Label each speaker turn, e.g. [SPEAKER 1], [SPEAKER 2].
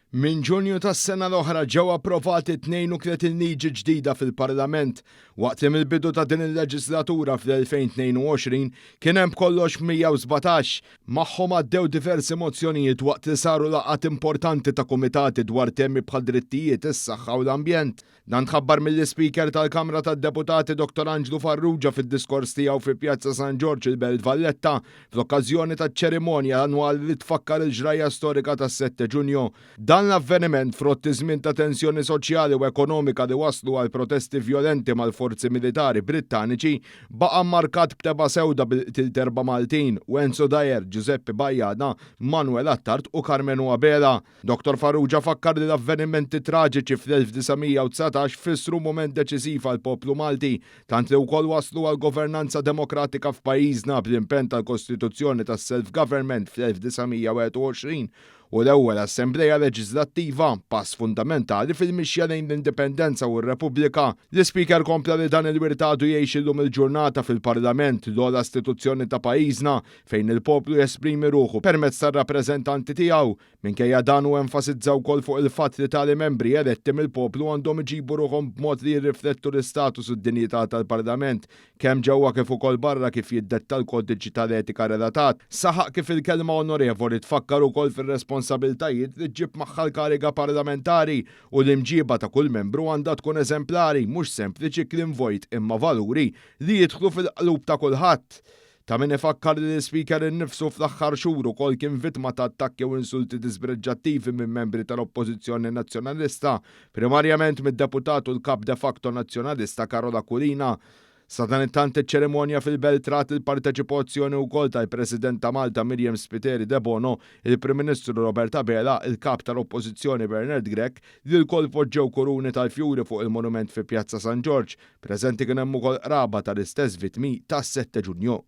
[SPEAKER 1] Minn Ġunju tas-sena l-oħra ġew approvati 32 liġi ġdida fil-Parlament, waqt li mill-bidu ta' din il-leġislatura fl-2022 kien hemm b'kollox 117. Magħhom għaddew diversi mozzjonijiet waqt li saru laqgħat importanti ta' kumitati dwar temi bħad-drittijiet, is-saħħa u l-ambjent. Dan tħabbar mill-Ispeaker tal-Kamra tad-Deputati Dottor Anġlu Farrugia fid-diskors tiegħu fi Pjazza San Ġorġ il-Belt Valletta fl-okkażjoni taċ-ċerimonja annwali li tfakkar il-ġrajja storika tas-Sette Ġunju. Dan l-avveniment frott iż-żmien ta' tensjoni soċjali u ekonomika li wasslu għal protesti vjolenti mal-forzi militari Brittaniċi baqa' mmarkat b'tebgħa sewda bil-qtil t'erba' Maltin, Wenzu Dyer, Giuseppe Bajada, Manuel Attard u Karmenu Abela. Dottor Farrugia fakkar li l-avvenimenti traġiċi fl-1919 fissru mument deċiżiv għall-poplu Malti, tant li wkoll wasslu għal governanza demokratika f'pajjiżna bl-impenn tal-Kostituzzjoni tas-Self-Government fl-1921 u l-ewwel Assemblea Leġiżlattiva, pass fundamentali fil-mixja lejn l-Indipendenza u r-Repubblika. L-Ispeaker kompla li dan il-wirt għadu jgħix illum il-ġurnata fil-Parlament, l-ogħla istituzzjoni ta' pajjiżna, fejn il-poplu jesprimi ruħu permezz tar-rappreżentanti tiegħu. Minkejja dan hu enfasizza wkoll fuq il-fatt li tali membri eletti mill-poplu għandhom iġibu ruħhom b'mod li jirriflettu l-istatus u d-dinjità tal-Parlament, kemm ġewwa kif ukoll barra kif jiddetta l-kodiċi tal-etika relatat. Saħaq kif il-kelma onorevoli tfakkar ukoll fir-responsabiltajiet li ġġib magħha l-kariga parlamentari u l-imġiba ta' kull membru għandha tkun eżemplari, mhux sempliċi kliem vojt imma valuri li jidħlu fil-qlub ta' kulħadd. Ta' min ifakkar li l-Ispeaker innifsu fl-aħħar xhur ukoll kien vittma ta' attakki u insulti dispreġġattivi minn membri tal-Oppożizzjoni Nazzjonalista, primarjament mid-Deputat u l-Kap de facto Nazzjonalista Karol Aquilina. Sadanittant iċ-ċerimonja fil-Belt rat il-parteċipazzjoni wkoll tal-President ta' Malta Myriam Spiteri Debono, il-Prim Ministru Robert Abela, il-Kap tal-Oppożizzjoni Bernard Grech, li lkoll poġġew kuruni tal-fjuri fuq il-monument fi Pjazza San Ġorġ. Preżenti kien hemm ukoll qraba tal-istess vittmi tas-Sette Ġunju.